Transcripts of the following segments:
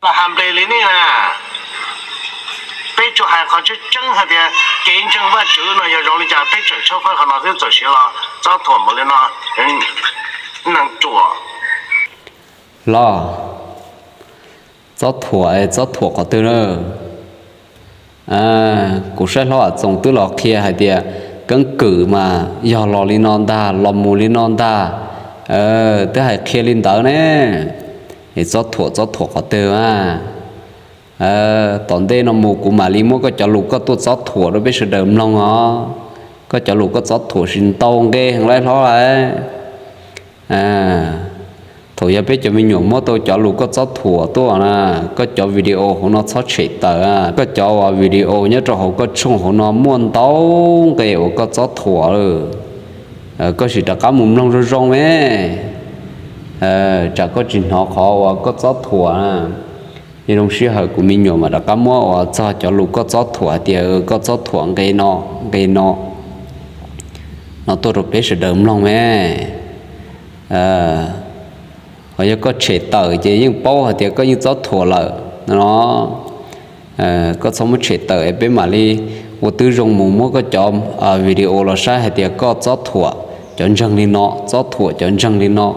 Los has npe li nej na, peb tsuas hais qhov tseeb tseeb hais tias kev ntseeg Vajtswv no yog zoo li cas, peb tseem tshawb fawb qhov no xwb, txawm siv los txob thuam mus li no, neeg ruam. Hlob, txob thuam, txob thuam qhov twg na? Kuv saib hlob Vam Txoos twb los qhia hais tias keeb kwm mas yog los li no ntag, los mus li no ntag, twb hais qhia li ntawd ne. Es txob thuam, txob thuam qhov twg mas? Tom ntej no mus kuv mam li muab koj cov lus koj tuaj txob thuam rau peb sawv daws mloog os. Koj cov lus koj txob thuam tsis ntau nqe heev lauj hlob lauj. Thaum yog peb cov me nyuam muab tau cov lus koj txob thuam tuaj na, koj cov video hauv no txhob tshem tawm. Koj cov uas video nyob rau hauv koj tshooj hauv no muaj ntau nqe uas koj txob thuam lawm. Koj sim rov qab mus mloog zoo zoo me, tsam koj tsis hnov qhov uas koj txob thuam na. Ib lub sij hawm kuv me nyuam mam rov qab muab uas txog cov lus koj txob thuam hais tias koj txob thuam nqe no, nqe no, no tuaj rau peb sawv daws mloog me. Ho yog koj tshem tawm ces yeej paub hais tias koj yeej txob thuam lawm no. Koj txhob muab tshem tawm es peb mam li ua tib zoo mus muab koj cov video los saib hais tias koj txob thuam cov ntseeg li no, txob thuam cov ntseeg li no.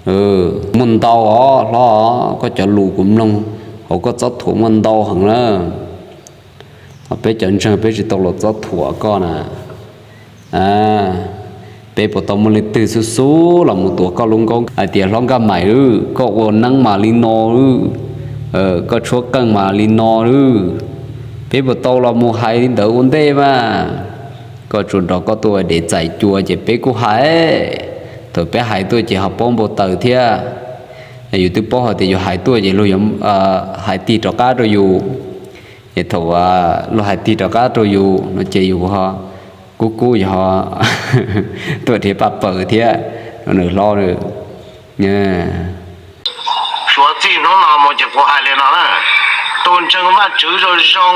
Muaj ntau os hlob, koj cov lus kuv mloog hauv koj txob thuam muaj ntau heev na. Peb cov ntseeg peb tsis tau los txob thuam koj na. Peb puas tau muaj leej twg xub xub los mus tuav koj lub nkauj hais tias hlob Nkaj Maim, koj ua neeb mas li no, koj tshuab qeej mas li no. Peb puas tau los mus hais li ntawd ua ntej mas? Koj tsuas nrog koj tuaj dev txais cua ces peb kuj hais. Thaum peb hais tuaj ces ho paub npau taws thiab. Yus twb paub hais tias yus hais tuaj ces luag yuav hais tig rov qab rau yus. Ces thaum luag hais tig rov qab rau yus no ces yus ho kub kub yus ho tuaj dhia paj paws thiab. Nws hlob, suav txij hnub no mus ces kuv hais li no na, tus ntseeg Vajtswv zoo zoo,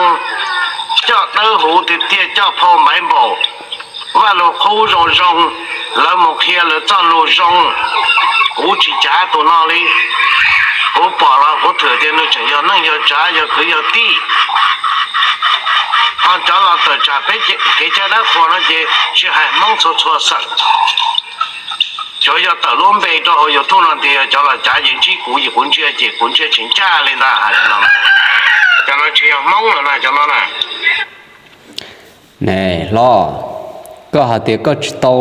coj dawb huv tiag tiag, coj phau Npaiv Npaum, Vaj Lug Qub zoo zoo, lawv mus qhia lawv txoj lus zoo, kuv tsis cav tus no li. Kuv pom los kuv thwm tias nws tseem yog neej yog tsav, yog kwv yog tij. Ho cov los tawm tsam peb kev cai dab qhuas no ces tsis hais Hmoob txhua txhua xeem, tsuav yog tawm lub npe rau hauv YouTube no tias yog cov los cav ces ntsib kuv, kuv ntsia ces kuv ntsia tsis ncaj li ntag hais li no. Cov no tsis yog Hmoob lawm na, cov no na. Ne hlob, koj hais tias koj tsis tau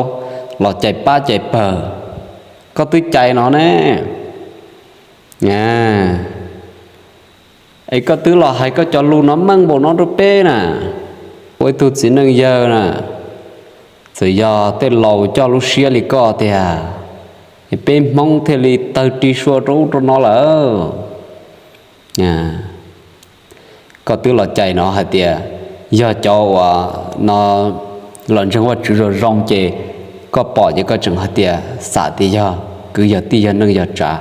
los cais pab cais pawg, koj twb cais no ne. Es koj twb los hais koj cov lus no meej npaum no rau peb na. Ua ib tug txiv neej yawg na, txawm yog tej laus coj lub siab li koj tiag, es peb Hmoob thiaj li tawg ri sua rau ub rau no lawm. Koj twb los cais no hais tias yog cov uas no los ntseeg Vajtswv zoo zoo ces koj pom ces koj tseem hais tias xam tias yog kwv yog tij yog neej yog tsav.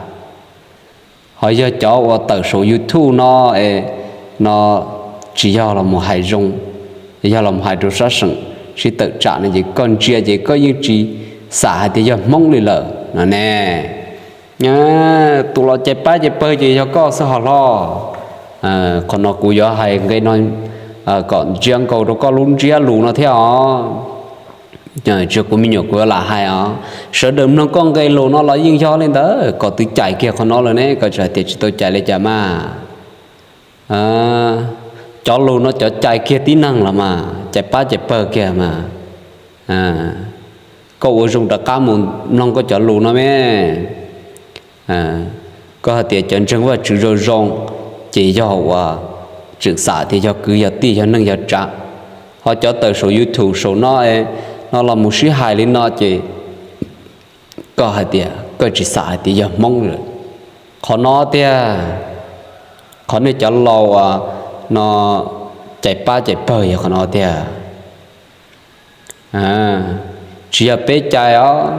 Ho yog cov uas tawm saum YouTube no es no tsis yog los mus hais zoo, yog los mus hais rau sab seem sib tawm tsam no ces koj ntsia ces koj yeej tsis xam hais tias yog Hmoob li lawm no ne. Tus los cais pab cais pawg ces yog koj xwb hos hlob. Qhov no kuv yuav hais nqe no kom ntsia nkaus rau koj lub ntsiab lus no thiab os. Tsis yog kuv me nyuam kuv yuav lam hais os, sawv daws mloog koj nqe lus no los yeej yog li ntawd. Koj twb cais kiag qhov no lawm ne, koj tsis hais tias tsis tau cais li cas mas. Cov lus no cov cais kiag tib neeg los mas, cais pab cais pawg kiag mas. Koj ua zoo rov qab mus mloog koj cov lus no me. Koj hais tias cov ntseeg Vajtswv zoo zoo, ces yog uas tseem xam tias yog kwv yog tij yog neej yog tsav. Ho cov tawm saum YouTube saum no, no los mus sib hais li no ces koj hais tias koj tsis xam hais tias yog Hmoob lawm. Qhov no tiag, qhov nej cov laus uas no cais pab cais pawg yog qhov no tiag. Tsis yog peb cais os.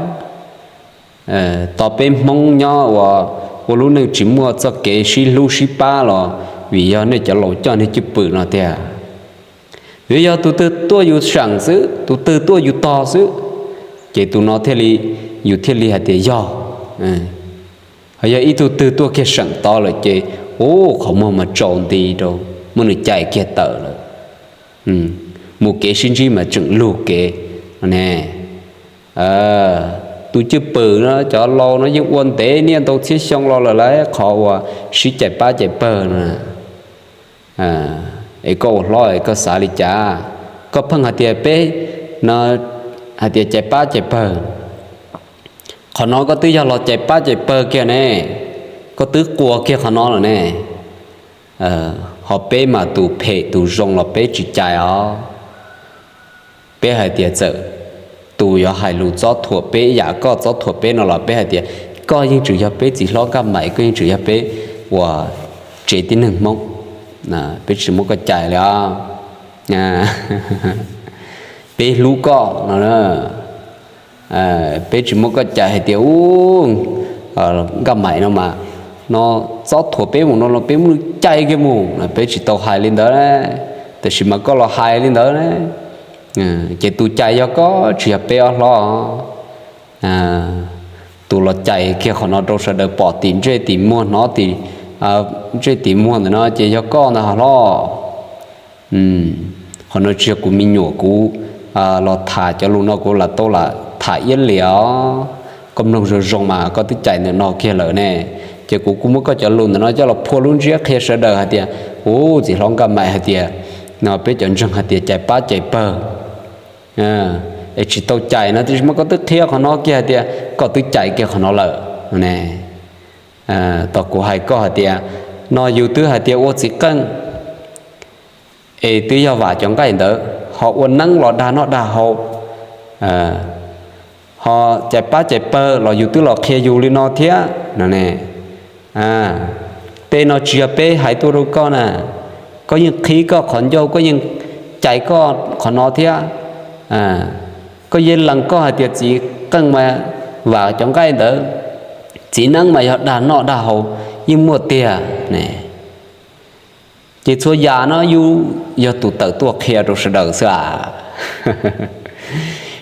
Tos peb Hmoob nyob uas ua lub neej tsis muaj txoj kev sib hlub sib pab los vim yog nej cov laus coj nej cwj pwm no tiag. Yuav yog tus twg tuaj yus seem xwb, tus twg tuaj yus tog xwb, ces tus no thiaj li, yus thiaj li hais tias yog. Ho yog ib tug twg tuaj kiag seem tod lawm ces Ub, qhov muag mas tsaus nti rau, muab nws cais kiag tawm lawm. Mus kev sib ntsib mas tseem lug kev ne. Tus cwj pwm no cov laus no yeej ua ntev niaj ntau txhiab xyoo los lawm lauj, qhov uas sib cais pab cais pawg no. Es koj ua hlob es koj xav li cas? Koj pheej hais tias peb no hais tias cais pab cais pawg. Qhov no koj twb yog los cais pab cais pawg kiag ne, koj twb quas kiag qhov no lawm ne. Ho peb mas tus phem tus zoo los peb tsis cais os. Peb hais tias txawm tus yuav hais lus txob thuam peb ib yam koj txob thuam peb no los peb hais tias koj yeej tseem yog peb txiv hlob Nkaj Maim, koj yeej tseem yog peb uas tsev tib neeg Hmoob, peb tsis muab koj cais li os. Peb hlub koj no, peb tsis muab koj cais hais tias ub, Nkaj Maim no mas no txob thuam peb mus no los peb muab nws cais kiag mus no, peb tsis tau hais li ntawd. Tab sis mas koj los hais li ntawd na, ces tus cais yog koj tsis yog peb ob hlob. Tus los cais kiag qhov no rau sawv daws pom tim ntsej tim muag hnov tim ntsej tim muag ntawm no ces yog koj ntag hlob. Qhov no tsis yog kuv me nyuam kuv los tham, cov lus no kuv lam tau lam tham iab liam os. Koj mloog zoo zoo mas koj twb cais ntawm no kiag lawm ne, ces kuv kuj muab koj cov lus ntawm no coj los phua lub ntsiab qhia sawv daws hais tias ub, txiv hlob Nkaj Maim hais tias no peb cov ntseeg hais tias cais pab cais pawg es tsis tau cais no, tiam sis mas koj twb qhia qhov no kiag hais tias koj twb cais kiag qhov no lawm ne. Tau kuv hais koj hais tias no yus twb hais tias ua txiv qeej es twb yog vam cov nqaij ntawd, ho ua neeb los dag noj dag haus, ho cais pab cais pawg los yus twb los qhia yus li no thiab no ne. Tej no tsis yog peb hais tuaj rau koj na, koj yeej qhib koj qhov ncauj, koj yeej cais koj qhov no thiab. Koj yeej lees koj hais tias txiv qeej mas vam cov nqaij ntawd, txiv neeb mas yog dag noj dag haus yeej muaj tiag ne. Ces txhua yam no yus yog tus tawm tuaj qhia rau sawv daws xwb as.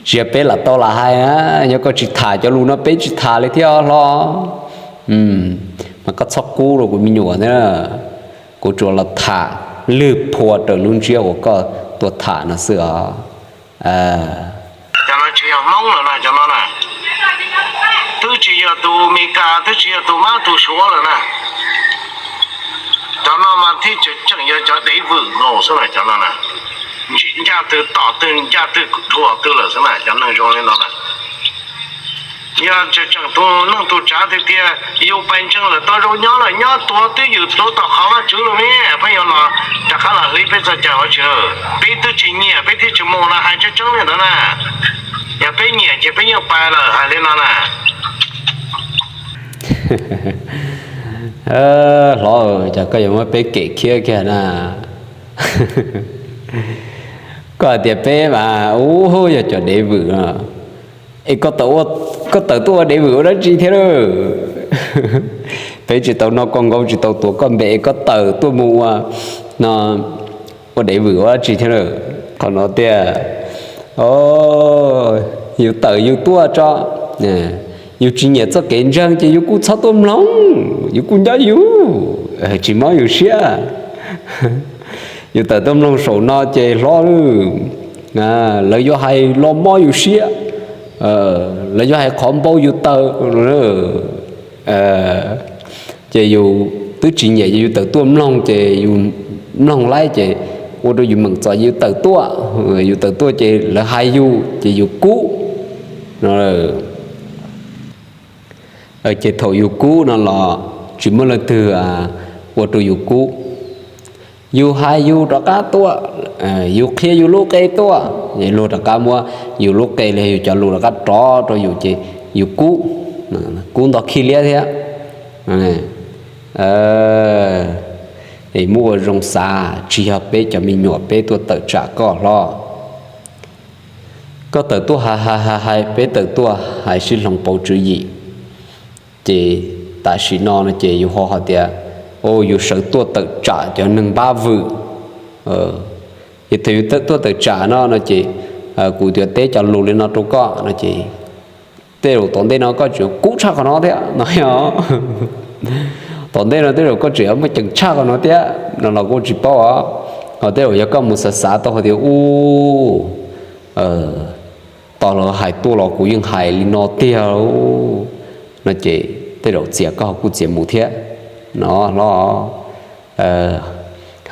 Tsis yog peb lam tau lam hais na, yog koj tsis tham cov lus no peb tsis tham li thiab hlob. Mas koj txhob kub rau kuv me nyuam thiab, kuv tsuas los tham lwg phua raws lub ntsiab uas koj tuaj tham no xwb os. Cov no tsis yog Hmoob lawm na, cov no na, twb tsis yog tus Meskas, twb tsis yog tus Mab tus Suav lawm na. Cov no mas thiaj tseem yog cov dev vwm no xwb na, cov no na. Ncaj twg tom twg, ncaj twg dhuam twg lawm xwb na, cov neeg zoo li no na. Yog tseem tus neeg tus tsav tiag tiag, yus pais ntseeg lawm tau zoo nyob lawm, nyob tuag twb yus tuag tom qhov Vajtswv lawm ne, pheej yuav los rov qab los hlib peb txoj cai Vajtswv. Peb twb tsis nyiam peb thiaj tsis mus no, hais tseeb tseeb li ntawd na. Yog peb nyiam ces peb yeej pais lawm, hais li no na. Hlob, cas koj yuav muab peb kem khiab kiag na? Koj hais tias peb mas ub yog cov dev vwm no, es koj tawm tuaj ua dev vwm ua dab tsi thiab lawm? Peb tsis tau noj koj nkaub, tsis tau tuav koj npe, koj tawm tuaj mus ua no, ua dev vwm ua dab tsi thiab lawm? Qhov no tiag, yus tawm yus tuaj tso, yus tsis nyiam txoj kev ntseeg ces yus kuj txhob tuaj mloog, yus kuj nyob yus, tsis mob yus siab. Yus tawm tuaj mloog saum no ces hlob, lawv yuav hais los mob yus siab, lawv yuav hais qhov npau yus tawm. Ces yus twb tsis nyiam ces yus tawm tuaj mloog, ces yus mloog laib ces ua rau yus meem txom, yus tawm tuaj, yus tawm tuaj ces lawv hais yus ces yus kub. Ces thaum yus kub no los tsis muaj leej twg ua rau yus kub. Yus hais yus rov qab tuaj, yus qhia yus lub qe tuaj, luag rov qab muab yus lub qe los yus cov lus rov qab rov rau yus ces yus kub, kub nto khib liab thiab. Es muab ua zoo xav, tsis yog peb cov me nyuam peb tuaj tawm tsam koj hlob. Koj tawm tuaj hais hais hais hais, peb tawm tuaj hais sib hloov pauv tswv yim. Ces tam sim no no ces yus ho hais tias, o, yus sawv tuaj tawm tsam cov neeg npab vwm. Ces thaum yus tuaj tawm tsam no no ces kuv yuav teb cov lus li no rau koj no ces tej zaum tom ntej no koj tseem kub tshaj qhov no thiab no os. Tom ntej no tej zaum koj tseem muaj ceem tshaj qhov no thiab no los kuj tsis paub os. Ho tej zaum yog koj mus xav xav tau hais tias, u, tos lawv hais tuaj los kuv yeej hais li no tiag no ces tej zaum txiav koj kuj txiav mus thiab no hlob.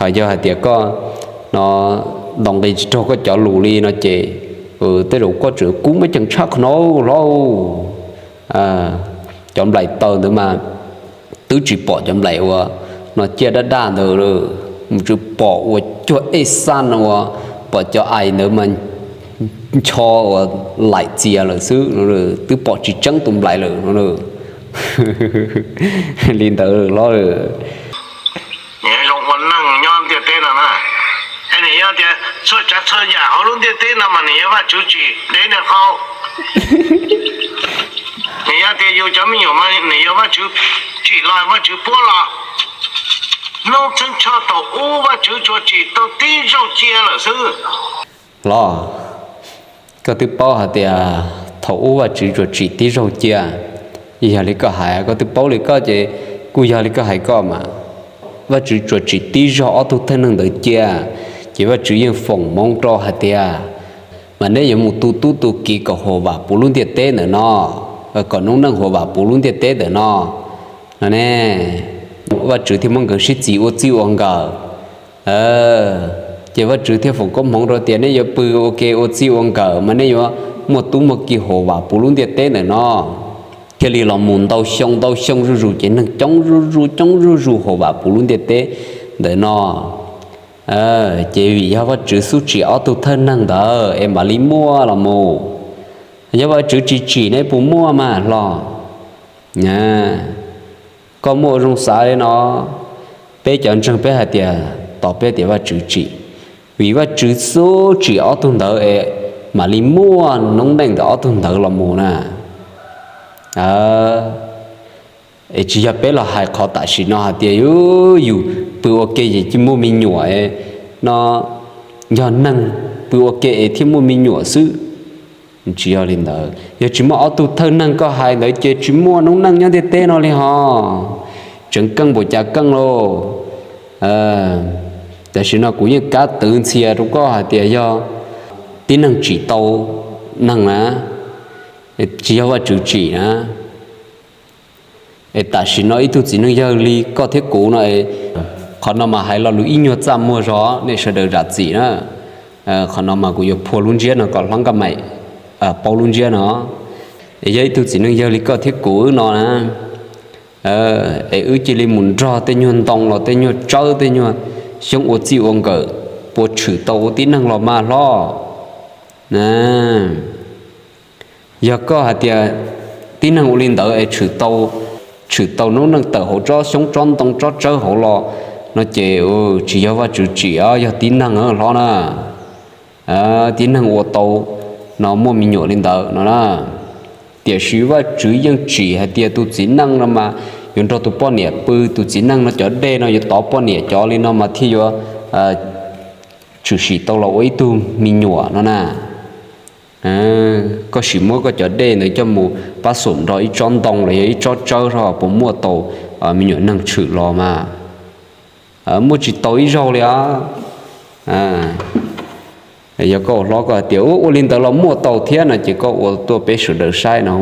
Ho yog hais tias koj no ntaus nqi tsis raug koj cov lus li no ces tej zaum koj tseem kub muaj ceem tshaj qhov no hlob. Cov nplaim taws ntawd mas twb tsis pom cov nplaim uas no ciaj daj daj ntawd, mus tsuas pom ua cuag ej xaj no uas pom cov ais ntawd mas ncho uas laim txias lawm xwb, twb pom tsis tseeb tus nplaim lawm no. Li ntawd hlob. Nws zoo ua neeg nyob ntiaj teb no na. Nws yog tias txhua tsav txhua yam hauv lub ntiaj teb no mas nws yog Vajtswv tsim ntev nws qau. Nws yog tias yus cov me nyuam mas nws yog Vajtswv tsim los Vajtswv puab los. Hnub txheeb thaum ub Vajtswv tsuas tsim tau tib zaug cia lawm xwb. Hlob, koj twb paub hais tias thaum ub Vajtswv tsuas tsim tib zaug cia. Yog li koj hais, koj twb paub li koj ces kuj yog li koj hais koj mas. Vajtswv tsuas tsim tib zaug ob tug thawj neeg ntawd cia, ces Vajtswv yeej foom hmoov rau hais tias, mas neb yuav mus tu tub tu kiv kom huam vam puv lub ntiaj teb ntawm no, kom noob neej huam vam puv lub ntiaj teb ntawm no no ne. Vajtswv thiaj muab nkawd sib txis ua txij ua nkawm. Ces Vajtswv thiaj foom koob hmoov rau tias neb yuav pw ua ke ua txij ua nkawm mas neb yuav muaj tub muaj ki huam vam puv lub ntiaj teb ntawm no. Thiaj li los mus ntau xyoo ntau xyoo zuj zus ces neeg coob zuj zus coob zuj zus huam vam puv lub ntiaj teb ntawm no. Ces vim yog Vajtswv xub tsim ob tug thawj neeg ntawd es mam li muaj los mus. Yog Vajtswv tsis tsim neb puas muaj mas hlob? Koj muaj zoo xav li no. Peb cov ntseeg peb hais tias, tos peb tias Vajtswv tsim, vim Vajtswv xub tsim ob tug ntawd es mam li muaj noob neej ntawm ob tug ntawd los mus na. Es tsis yog peb los hais qhov tam sim no hais tias yus pw ua ke ces cia muaj me nyuam no, yog neeg pw ua ke es thiaj muaj me nyuam xwb. Tsis yog li ntawd, yog tsis muaj ob tug thawj neeg koj hais ntawd ces tsis muaj noob neej nyob ntiaj teb no li hos. Tseev keej npaum cas keej lauj. Tam sim no kuv yeej kav twv ntxhias rau koj hais tias yog tib neeg tsim tau neeg na, tsis yog Vajtswv tsim na. Es tam sim no ib tug txiv neej yawg li koj thiab kuv no, qhov no mas hais lo lus ib nyuag txaj muag zog nej sawv daws zam txim na. Qhov no mas kuv yuav phua lub ntsiab no kom hlob Nkaj Maim paub lub ntsiab no. Es yog ib tug txiv neej yawg li koj thiab kuv wb no na, es wb cia li mus nrog tej nyuag ntoo los tej nyuag tsawb tej nyuag xyoob ua txij ua nkawm, puas tshwm tau ua tib neeg los mas hlob? Yog koj hais tias tib neeg ua li ntawd es tshwm tau, tshwm tau noob neej tawm hauv tsob xyoob tsob ntoo tsob tsawb hauv los no ces tsis yog Vajtswv tsim, yog tib neeg hlob na. Tib neeg ua tau no muaj me nyuam li ntawd no na. Tiam sis Vajtswv yeej tsim hais tias tus txiv neej no mas yuav nrog tus poj niam pw, tus txiv neej no cov dej no yuav tov poj niam cov li no mas thiaj yuav tshwm sim tau los ua ib tug me nyuam no na. Koj sim muab koj cov dej ntawd coj mus pab xum nrog ib tsob ntoo los yog ib tsob tsawb seb puas muaj tau me nyuam neeg tshwm los mas. Muaj tsis tau ib zaug li os. Yog koj ua hlob koj hais tias ua li ntawd los muaj tau thiab no ces koj ua tuaj peb sawv daws saib no,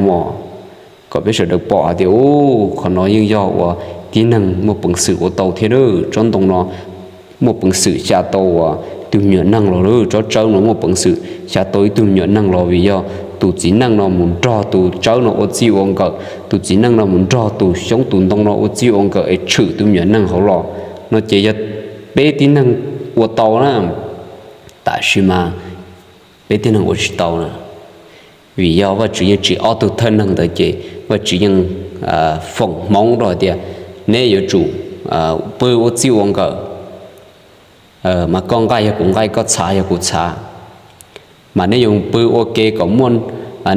kom peb sawv daws pom hais tias qhov no yeej yog uas tib neeg muaj peev xwm ua tau thiab. Tsob ntoo no muaj peev xwm xya tau uas tus me nyuam neeg los, tsob tsawb no muaj peev xwm xya tau ib tug me nyuam neeg los vim yog tus txiv neej no mus nrog tus tsawb no ua txij ua nkawm, tus txiv neej no mus nrog tus xyoob tus ntoo no ua txij ua nkawm es tshwm tus me nyuam neeg hauv los no ces yog peb tib neeg ua tau na. Tam sis mas peb tib neeg ua tsis tau na, vim yog Vajtswv yeej tsim ob tug thawj neeg ntawd ces Vajtswv yeej foom hmoov rau hais tias neb yuav tsum pw ua txij ua nkawm, mas koj nqaij yog kuv nqaij, koj txhav yog kuv txhav, mas neb yuav pw ua ke kom muaj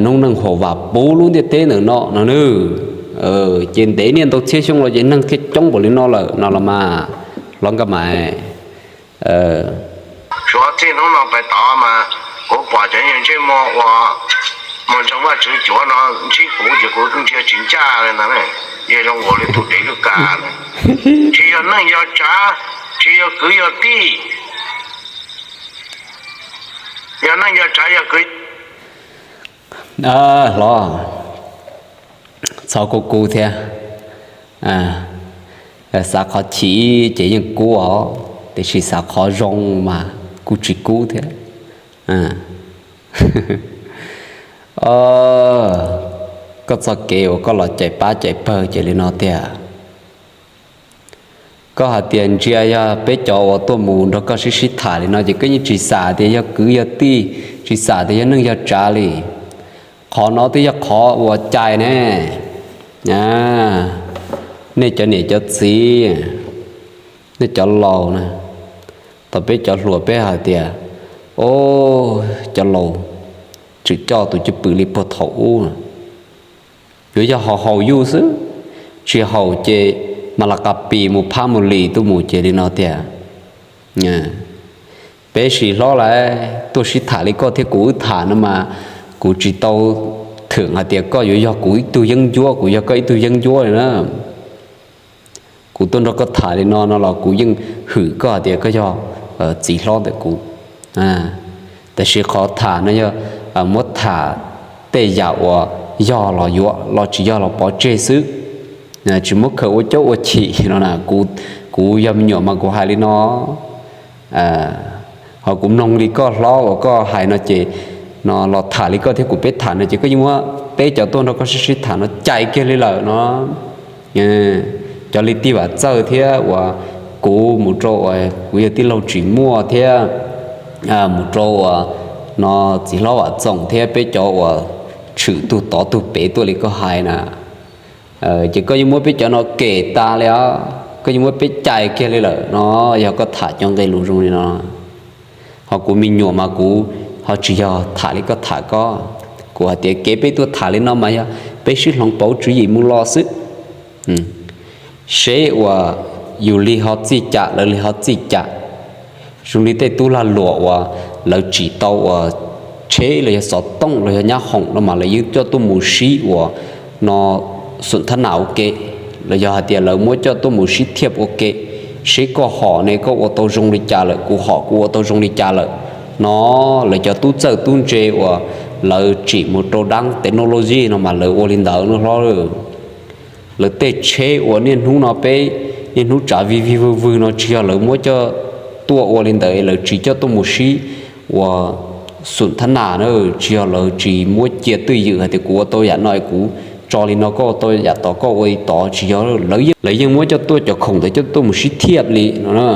noob neej huam vam puv lub ntiaj teb ntawm no no nawb. Ces ntev niaj ntau txhiab xyoo los ces neeg thiaj coob npaum li no lawm no los mas, hlob Nkaj Maim. Suav txij hnub no pais tod mas kuv pom cov yawg ntsej muag uas mus ntseeg Vajtswv cuav no ntsib kuv ces kuv ntsia tsis ncaj li ntawd ne. Yog zoo nkaus li tus dev lwj kam, tsis yog neej yog tsav, tsis yog kwv yog tij, yog neej yog tsav yog kwv. Hlob, txhob kub kub thiab. Xav qhov chim ces yeej kub os, tiam sis xav qhov zoo mas kuj tsis kub thiab. Koj txoj kev uas koj los cais pab cais pawg ces li no tiag. Koj hais tias ntsia yog peb cov uas tuaj mus nrog koj sib sib tham li no ces koj yeej tsis xam tias yog kwv yog tij, tsis xam tias yog neej yog tsav li. Qhov no twb yog qhov uas cais ne. Nej cov niam cov txiv, nej cov laus na, tau peb cov hluas peb hais tias, o, cov laus tseem coj tus cwj pwm li puag thaum ub, yuav yog haus haus yuj xwb, tsis haus ces mas las qas pis mus phab mus lis tuaj mus ces li no tiag. Peb sis hlob lawv tuaj sib tham li koj thiab kuv wb tham no mas kuv tsis tau thwm hais tias koj yuav yog kuv ib tug yeeb ncuab, kuv yog koj ib tug yeeb ncuab li na. Kuv tuaj nrog koj tham li no no los kuv yeej hwm koj hais tias koj yog txiv hlob ntawm kuv. Tab sis qhov tham no yog muab tham tej yam uas yog los yuav, los tsis yog los pov tseg xwb. Tsis muab khaws ua caub ua chim no na. Kuv yog me nyuam mas kuv hais li no. Ho kuv mloog li koj hlob uas koj hais no ces no los tham li koj thiab kuv peb tham no ces koj yeej muab peb cov tuaj nrog koj sib sib tham no cais kiag li lawm no. Cov li Tij Vam Txawj thiab uas kuv mus rau uas kuv yog tij laug Tsim Muaj thiab mus rau uas no txiv hlob Vam Txoos thiab peb cov uas tshwm tug tod tug pem tuaj li koj hais na. Ces koj yeej muab peb cov no kem tas li os, koj yeej muab peb cais kiag li lawm no, yog koj tham cov nqe lus zoo li no. Ho kuv me nyuam mas kuv ho tsis yog tham li koj tham koj. Kuv hais tias kev peb tuaj tham li no mas yog peb sib hloov pauv tswv yim mus los xwb. Seb uas yus li ho txij cas lawv li ho txij cas. Zoo li tej tub lag luam uas lawv tsim tau uas tsheb los yog xov tooj los yog nyab hoom no mas lawv yeej coj tuaj mus sib uas no xum thab nas ua ke, los yog hais tias lawv muab coj tuaj mus sib thiaj ua ke, seb koj hom ne koj ua tau zoo li cas lawm, kuv hom kuv ua tau zoo li cas lawm no. Lawv cov tub txawj tub ntse uas lawv tsim mus rau dab technology no mas lawv ua li ntawd no hlob. Lawv tej tsheb uas niaj hnub no peb niaj hnub tsav vig vig vwg vwg no tsis yog lawv muab coj tuaj ua li ntawd, lawv tsis coj tuaj mus sib uas xum thab nas na, tsis yog lawv tsis muab cia twj ywm hais tias kuv ua tau yam no kuv tso li no, koj ua tau yam tod koj ua li tod, tsis yog. Lawv yeej muab coj tuaj cov khoom ntawd coj tuaj mus sib thiaj li no.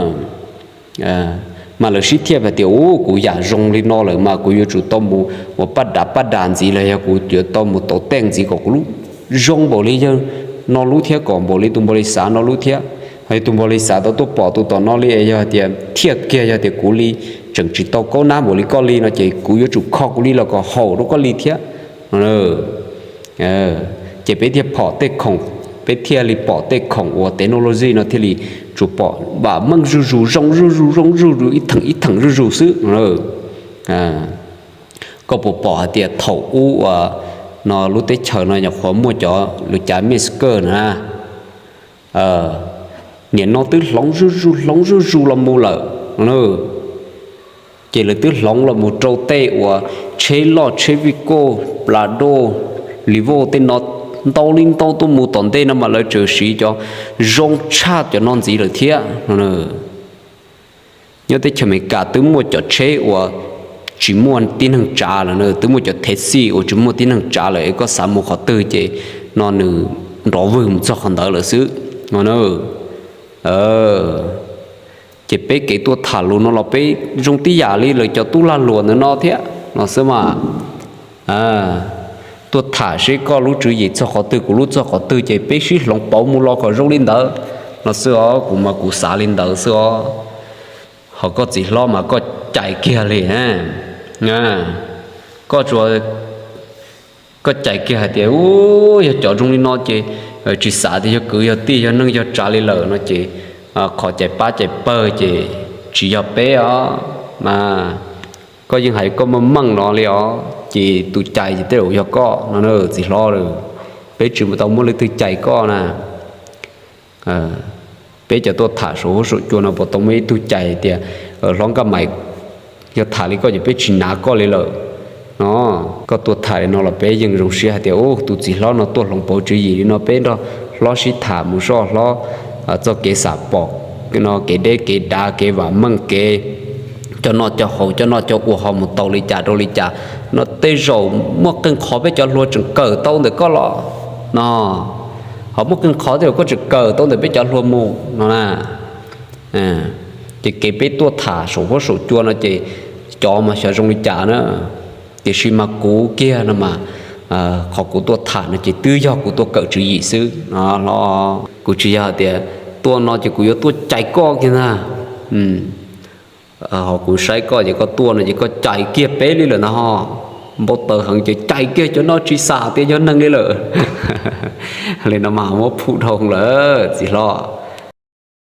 Mas lawv sib thiaj hais tias u kuv yam zoo li no lawm mas kuv yuav tsum tau mus uas paj dav paj dav ntxiv los yog kuv yuav tau mus tau tej ntxiv kom kuv lub zoo npaum li yawg no lub thiab kom npaum li tus npau li xav no lub thiab. Ho yog tus npau li xav tau tuaj pom tus tom no li es yog tias thiaj kiag yog tias kuv li tseem tsis tau kaub nab npaum li koj li no ces kuv yuav tsum kho kuv li los kom haum rau koj li thiab no. Ces peb thiaj phom tej khoom, peb thiaj li pom tej khoom uas technology no thiaj li tsuas pom vam meej zuj zus, zoo zuj zus, zoo zuj zus, ib theem ib theem zuj zus xwb. Koj puas pom hais tias thaum ub uas no lub teb chaws no nyuam qhuav muaj cov lus cav mask na, nim no twb hloov zuj zus hloov zuj zus los mus lawm. Ces lawv twb hloov los mus rau tej uas tsheb loj tsheb vij koj, plas doj, li voj tej no ntau li ntau tuaj mus tom ntej no mas lawv tseem siv cov zoo tshaj cov no ntxiv lawm thiab. Nyob teb chaws Amelikas twb muaj cov tsheb uas tsis muaj tib neeg tsav lawm, twb muaj cov thej xij uas tsis muaj tib neeg tsav lawm es koj xav mus qhov twg ces no nws nrov vwg mus txog qhov ntawd lawm xwb no. Ces peb kev tuaj tham lus no los peb zoo tib yam li lawv cov tub lag luam ntawm no thiab no xwb mas. Tuaj tham seb koj lub tswv yim txog qhov twg kuv lub txog qhov twg ces peb sib hloov pauv mus los kom zoo li ntawd no xwb os. Kuv mas kuv xav li ntawd xwb os. Ho koj txiv hlob mas koj cais kiag li. Koj tsuas, koj cais kiag hais tias u yog cov zoo li no ces tsis xav tias yog kwv yog tij yog neej yog tsav li lawm no ces qhov cais pab cais pawg ces tsis yog peb os mas. Koj yeej hais koj meej meej no li os ces tus cais ces tej zaum yog koj no na txiv hlob lawm. Peb tsis tau muaj leej twg cais koj na. Peb cov tuaj tham saum huab saum cua no puas tau muaj ib tug cais tias, hlob Nkaj Mais, yog tham li koj ces peb tsis nav koj li lawm no. Koj tuaj tham li no los peb yeej zoo siab hais tias, u, tus txiv hlob no tuaj hloov pauv tswv yim li no, peb nrog hlob sib tham mus soj hlob txoj kev xam pom no, kev deb kev dav, kev vam meej, kev coj noj coj haus, coj noj coj ua ho mus tau li cas rau li cas no. Tej zaum muaj qee qhov peb cov hluas tseem kawm tau ntawm koj los no, ho muaj qee qhov tej zaum koj tseem kawm tau ntawm peb cov hluas mus no na. Ces kev peb tuaj tham saum huab saum cua no ces cov mas xyov zoo li cas na. Tiam sis mas kuv kiag no mas, qhov kuv tuaj tham no ces twb yog kuv tuaj kawm tswv yim xwb no. Kuv tsis yog tias tuaj no ces kuv yuav tuaj cais koj kiag ntag. Ho kuv saib koj ces koj tuaj no ces koj cais kiag peb li lawm ntag ho. Npau taws heev ces cais kiag cov no tsis xam tias yog neeg li lawm. Li no mas muab phuj dhau lawm txiv hlob.